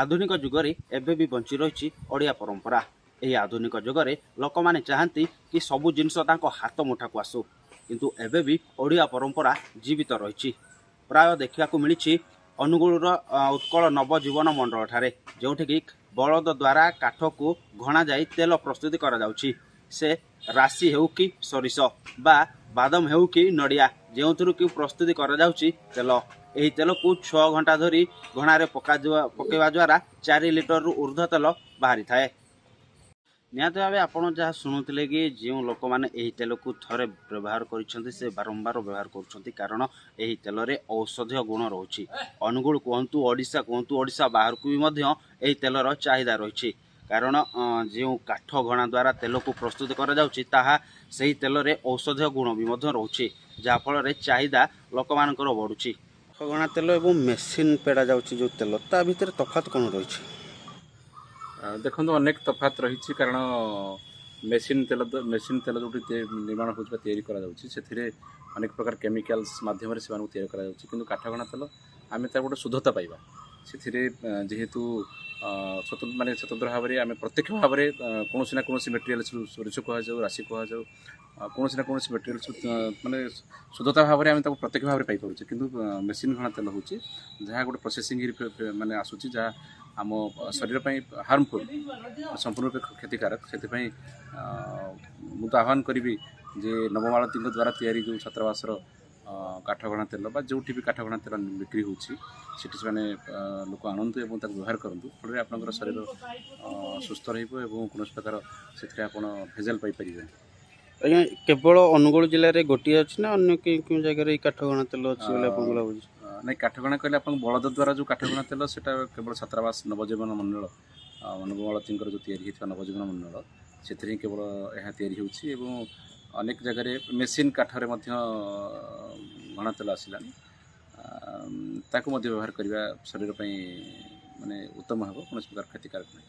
ଆଧୁନିକ ଯୁଗରେ ଏବେ ବି ବଞ୍ଚି ରହିଛି ଓଡ଼ିଆ ପରମ୍ପରା। ଏହି ଆଧୁନିକ ଯୁଗରେ ଲୋକମାନେ ଚାହାନ୍ତି କି ସବୁ ଜିନିଷ ତାଙ୍କ ହାତ ମୁଠାକୁ ଆସୁ, କିନ୍ତୁ ଏବେ ବି ଓଡ଼ିଆ ପରମ୍ପରା ଜୀବିତ ରହିଛି। ପ୍ରାୟ ଦେଖିବାକୁ ମିଳିଛି ଅନୁଗୁଳର ଉତ୍କଳ ନବଜୀବନ ମଣ୍ଡଳଠାରେ, ଯେଉଁଠିକି ବଳଦ ଦ୍ୱାରା କାଠକୁ ଘଣାଯାଇ ତେଲ ପ୍ରସ୍ତୁତି କରାଯାଉଛି। ସେ ରାଶି ହେଉ କି ସୋରିଷ ବା ବାଦାମ ହେଉ କି ନଡ଼ିଆ, ଯେଉଁଥିରୁ କି ପ୍ରସ୍ତୁତି କରାଯାଉଛି ତେଲ। ଏହି ତେଲକୁ 6 ଘଣ୍ଟା ଧରି ଘଣାରେ ପକାଇବା ଦ୍ୱାରା 4 ଲିଟରରୁ ଉର୍ଦ୍ଧ୍ୱ ତେଲ ବାହାରିଥାଏ। ନିହାତି ଭାବେ ଆପଣ ଯାହା ଶୁଣୁଥିଲେ କି ଯେଉଁ ଲୋକମାନେ ଏହି ତେଲକୁ ଥରେ ବ୍ୟବହାର କରିଛନ୍ତି, ସେ ବାରମ୍ବାର ବ୍ୟବହାର କରୁଛନ୍ତି, କାରଣ ଏହି ତେଲରେ ଔଷଧୀୟ ଗୁଣ ରହୁଛି। ଅନୁଗୁଳ କୁହନ୍ତୁ, ଓଡ଼ିଶା କୁହନ୍ତୁ, ଓଡ଼ିଶା ବାହାରକୁ ବି ମଧ୍ୟ ଏହି ତେଲର ଚାହିଦା ରହିଛି, କାରଣ ଯେଉଁ କାଠ ଘଣା ଦ୍ୱାରା ତେଲକୁ ପ୍ରସ୍ତୁତ କରାଯାଉଛି, ତାହା ସେହି ତେଲରେ ଔଷଧୀୟ ଗୁଣ ବି ମଧ୍ୟ ରହୁଛି, ଯାହାଫଳରେ ଚାହିଦା ଲୋକମାନଙ୍କର ବଢ଼ୁଛି। କାଠ ଘଣା ତେଲ ଏବଂ ମେସିନ୍ ପେଡ଼ା ଯାଉଛି ଯେଉଁ ତେଲ, ତା ଭିତରେ ତଫାତ୍ କ'ଣ ରହିଛି? ଦେଖନ୍ତୁ, ଅନେକ ତଫାତ୍ ରହିଛି, କାରଣ ମେସିନ୍ ତେଲ ଯେଉଁଠି ନିର୍ମାଣ ହେଉଛି ବା ତିଆରି କରାଯାଉଛି, ସେଥିରେ ଅନେକ ପ୍ରକାର କେମିକାଲ୍ସ ମାଧ୍ୟମରେ ସେମାନଙ୍କୁ ତିଆରି କରାଯାଉଛି। କିନ୍ତୁ କାଠଘଣା ତେଲ ଆମେ ତାର ଗୋଟେ ଶୁଦ୍ଧତା ପାଇବା ସେଥିରେ, ଯେହେତୁ ସ୍ୱତନ୍ତ୍ର, ମାନେ ସ୍ୱତନ୍ତ୍ର ଭାବରେ ଆମେ ପ୍ରତ୍ୟକ୍ଷ ଭାବରେ କୌଣସି ନା କୌଣସି ମେଟେରିଆଲ୍ସରୁ, ସୋରିଷ କୁହାଯାଉ, ରାଶି କୁହାଯାଉ, କୌଣସି ନା କୌଣସି ମେଟେରିଆଲ୍ସ, ମାନେ ଶୁଦ୍ଧତା ଭାବରେ ଆମେ ତାକୁ ପ୍ରତ୍ୟକ୍ଷ ଭାବରେ ପାଇପାରୁଛେ। କିନ୍ତୁ ମେସିନ୍ ଘଣା ତେଲ ହେଉଛି ଯାହା ଗୋଟେ ପ୍ରୋସେସିଂ ମାନେ ଆସୁଛି, ଯାହା ଆମ ଶରୀର ପାଇଁ ହାର୍ମଫୁଲ୍, ସମ୍ପୂର୍ଣ୍ଣ ରୂପେ କ୍ଷତିକାରକ। ସେଥିପାଇଁ ମୁଁ ତ ଆହ୍ୱାନ କରିବି ଯେ ନବମାଳତୀଙ୍କ ଦ୍ୱାରା ତିଆରି ଯେଉଁ ଛାତ୍ରାବାସର କାଠଘଣା ତେଲ ବା ଯେଉଁଠି ବି କାଠଘଣା ତେଲ ବିକ୍ରି ହେଉଛି, ସେଠି ସେମାନେ ଲୋକ ଆଣନ୍ତୁ ଏବଂ ତାକୁ ବ୍ୟବହାର କରନ୍ତୁ। ଫଳରେ ଆପଣଙ୍କର ଶରୀର ସୁସ୍ଥ ରହିବ ଏବଂ କୌଣସି ପ୍ରକାର ସେଥିରେ ଆପଣ ଭେଜାଲ ପାଇପାରିବେନି। ଆଜ୍ଞା, କେବଳ ଅନୁଗୁଳ ଜିଲ୍ଲାରେ ଗୋଟିଏ ଅଛି ନା ଅନ୍ୟ କେଉଁ କେଉଁ ଜାଗାରେ ଏଇ କାଠଘଣା ତେଲ ଅଛି ବୋଲି ଆପଣଙ୍କୁ ଲାଗୁଛି? ନାଇଁ, କାଠଘଣା କହିଲେ ଆପଣଙ୍କ ବଳଦ ଦ୍ୱାରା ଯେଉଁ କାଠଘଣା ତେଲ, ସେଟା କେବଳ ଛାତ୍ରାବାସ ନବଜୀବନ ମଣ୍ଡଳ, ନବମାଳତୀଙ୍କର ଯେଉଁ ତିଆରି ହେଇଥିବା ନବଜୀବନ ମଣ୍ଡଳ, ସେଥିରେ ହିଁ କେବଳ ଏହା ତିଆରି ହେଉଛି। ଏବଂ ଅନେକ ଜାଗାରେ ମେସିନ୍ କାଠରେ ମଧ୍ୟ ଘଣା ତେଲ ଆସିଲାଣି। ତାକୁ ମଧ୍ୟ ବ୍ୟବହାର କରିବା ଶରୀର ପାଇଁ ମାନେ ଉତ୍ତମ ହେବ, କୌଣସି ପ୍ରକାର କ୍ଷତିକାରକ ନାହିଁ।